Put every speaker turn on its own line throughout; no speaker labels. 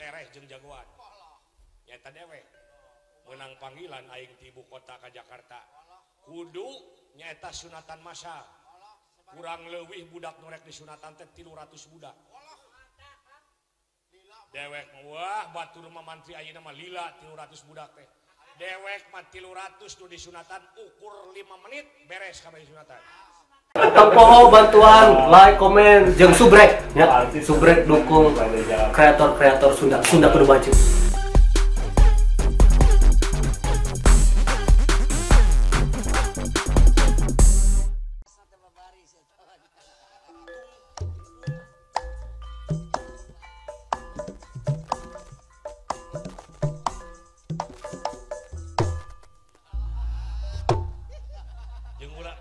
tereh jeung jagoan. Nyata dewek menang panggilan aing ti ibu kota ka Jakarta. Kudu nyaeta sunatan massal. Kurang leuwih budak nu rek disunatan teh 300 budak. Dewek wah batur mah mantri ayeuna mah lila 300 budak teh. Dewek mah 300 nu disunatan ukur 5 menit beres kabeh disunatan.
Tempoho bantuan like, komen, jeung subrek nya. Subrek dukung kreator-kreator Sunda. Sunda kudu maju.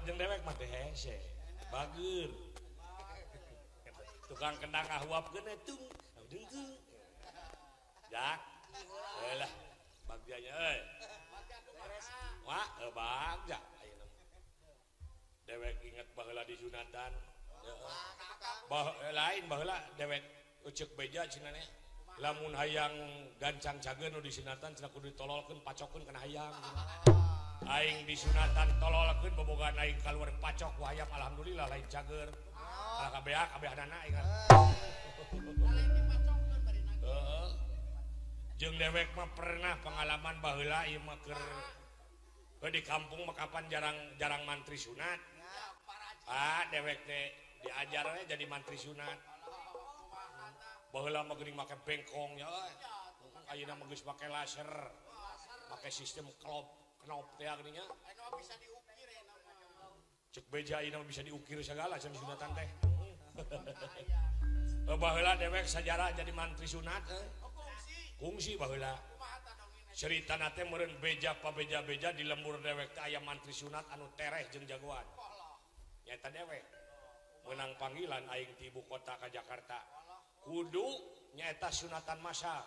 Jeung dewek mah teh hese. Bager. Tukang kendang ngahuapkeun tung, dengkeung. Jak. Heulah, bagjanya euy. Wah, bagja ayeuna. Dewek inget baheula disunatan. Bah lain baheula dewek uceuk beja cenah nya. Lamun hayang gancang cageun nu disunatan cenah kudu ditololkeun pacokeun kana hayang. Aing disunatan tololkeun bobogaan aing kaluar pacok ku hayam alhamdulillah lain cager. Kalah kabeh kabehanana aing. Heeh. Jeung dewek mah pernah pengalaman baheula ieu mah keur di kampung mah kapan jarang mantri sunat. Ah dewek teh diajarnya jadi mantri sunat. Baheula mah geuning make bengkong ya euy. Ayeuna mah geus make laser. Make sistem klop. Knop teh geuning nya.
Bisa diukir ya namanya.
Cek beja ayeuna mah bisa diukir segala cenah sunatan teh. Baheula dewek sajarah jadi mantri sunat euy. Kungsi baheula. Ceritana teh meureun beja pabeja-beja di lembur dewek teh aya mantri sunat anu tereh jeung jagoan. Nyata dewek menang panggilan aing ti ibu kota ka Jakarta. Kudu nyaeta sunatan massal.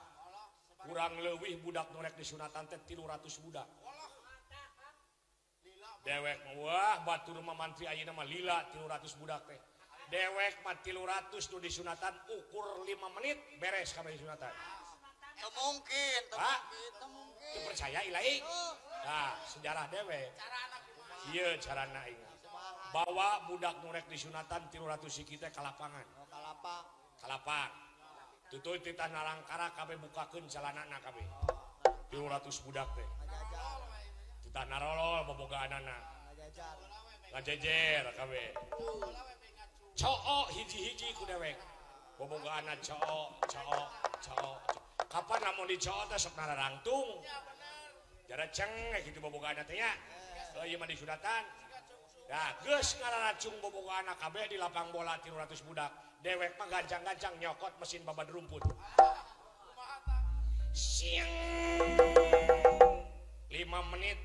Kurang leuwih budak nu rek disunatan teh 300 budak. Dewek wah batur mah mantri ayeuna mah lila 300 budak teh. Dewek mah 300 nu disunatan ukur 5 menit beres kabeh disunatan.
Teu mungkin, teu mungkin, teu mungkin.
Teu percaya ilahi. Nah, sejarah dewek. Ieu carana aing. Bawa budak nu rek disunatan 300 siki teh ka lapangan.
Ka lapang.
Ka lapang. Tutuy titah narangkara kabeh bukakeun calanana kabeh. 300 budak teh. Titah narolol bobogaanana. Ngajejer kabeh. Coo hiji-hiji ku dewek. Bobogaanna coo, coo, coo. Kapan lamun dicoo teh sok nararangtung. Jara ceng kitu bobogaanna teh nya. Ieu mah disunatan. Nah, geus ngararacung bobogaanna kabeh di lapang bola 300 budak. Dewek mah gancang-gancang nyokot mesin babad rumput. Siang 5 menit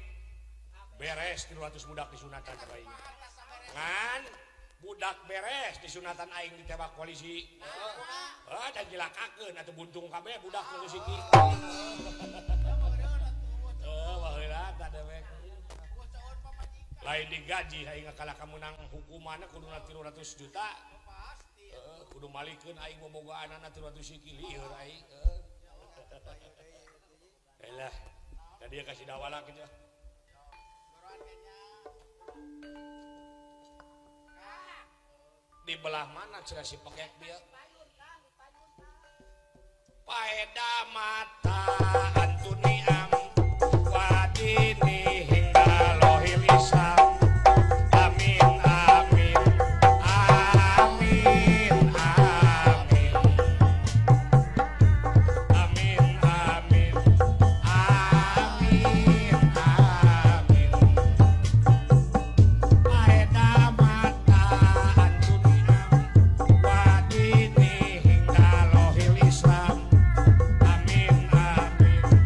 beres 300 budak disunatan bae. Ngan budak beres disunatan aing ditewak polisi. Heeh, da jilakakeun atuh buntung kabeh budak nu siki. Heuh, baheula ta dewek. Lain digaji aing kalah kameunang hukumanna kuduna 300 juta. Heeh, kudu malikeun aing bobogaanana 300 siki lieur aing. Elah, tadi kasih dawala kitu. Di belah mana cenah si pekek dia? Paeda mata antuni am wadini hingga lohil isam. Amin amin amin amin amin amin amin amin. Paeda mata antuni am wadini hingga lohil islam. Amin amin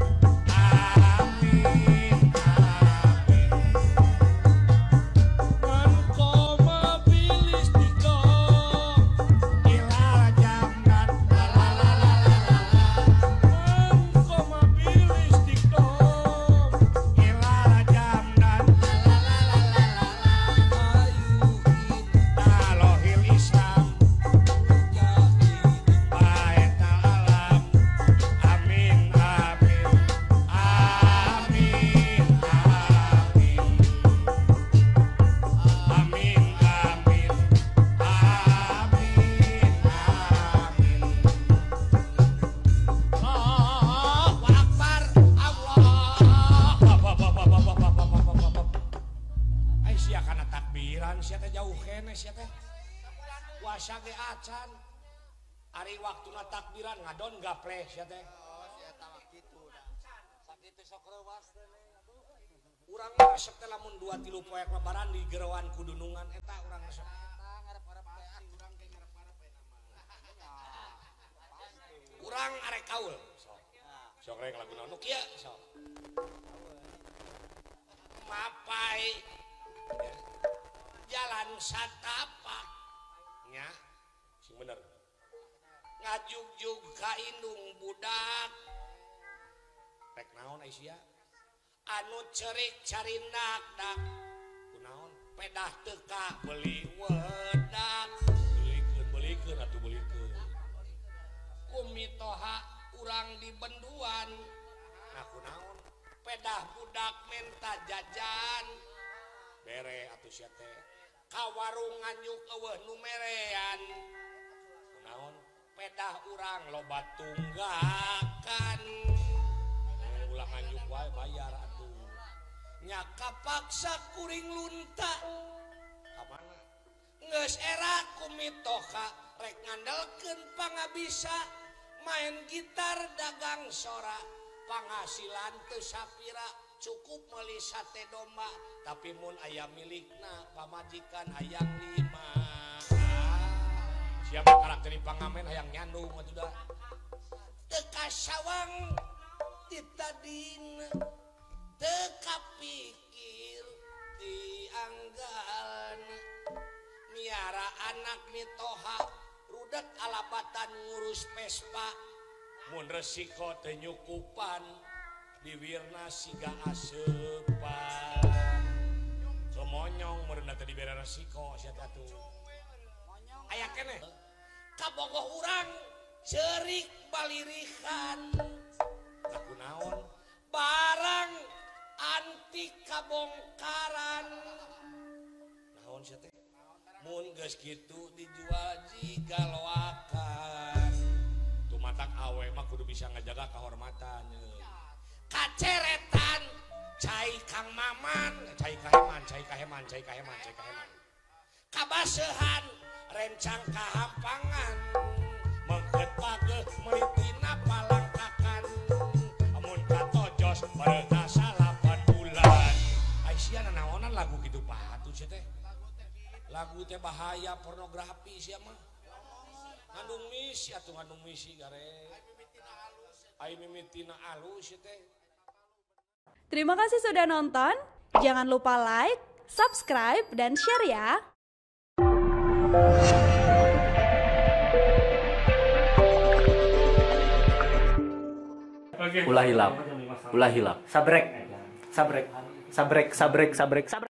Puasa ge acan. Ari waktuna takbiran ngadon gapleh sia teh.
Oh, si eta mah kitu da. Sakitu sok reuas teh.
Urang mah resep teh lamun 2 3 poe lebaran di geroan kudunungan eta urang resep.
Eta ngarep-ngarep teh ah urang ge ngarep-ngarep we nama.
Urang arek kaul. Sok. Sok rek lagu naon nu kieu sok. Mapai jalan satapak nya sing bener. Ngajugjug ka indung budak. Rek naon ai sia? Anu cerik carinak dak kunaon pedah teu ka beuli wedak belikeun belikeun atuh belikeun kumitoha urang di benduan nah kunaon pedah budak menta jajan bere atuh sia teh ka warung nganjuk eueuh nu merean kunaon pedah urang loba tunggakan ulah nganjuk wae bayar atuh nya kapaksa kuring lunta ka mana geus era kumitoha rek ngandelkeun pangabisa main gitar dagang sora panghasilan teu sapira cukup meuli sate domba tapi mun aya milikna pamajikan hayang lima. Siapa karakter pangamen hayang nyandung atuh da teu kasawang titadina teu kapikir dianggan miara anak mitoha rudet alabatan ngurus Vespa mun resiko teu nyukupan diwirna siga aseupan kemonyong meureun teh dibere resiko sia teh atuh aya keneh kabogoh urang ceurik balirihan kunaon barang antik kabongkaran naon sia teh mun geus kitu dijual jiga loakan tumatak awe mah kudu bisa ngajaga kahormatan kaceretan cai Kang Maman cai kaheman cai kaheman cai kaheman cai kaheman kabasehan rencang kahampangan mengket pageuh meulitina palangkakan amun katojos bareuna salapan bulan ai sia nanaonan lagu kitu patuh sia teh lagu teh bahaya pornografi sia mah ngandung misi atuh ngandung misi gare ai mimitina alus sia teh.
Terima kasih sudah nonton. Jangan lupa like, subscribe, dan share ya.
Ulah hilap, ulah hilap. Sabrek, sabrek, sabrek, sabrek, sabrek, sabrek.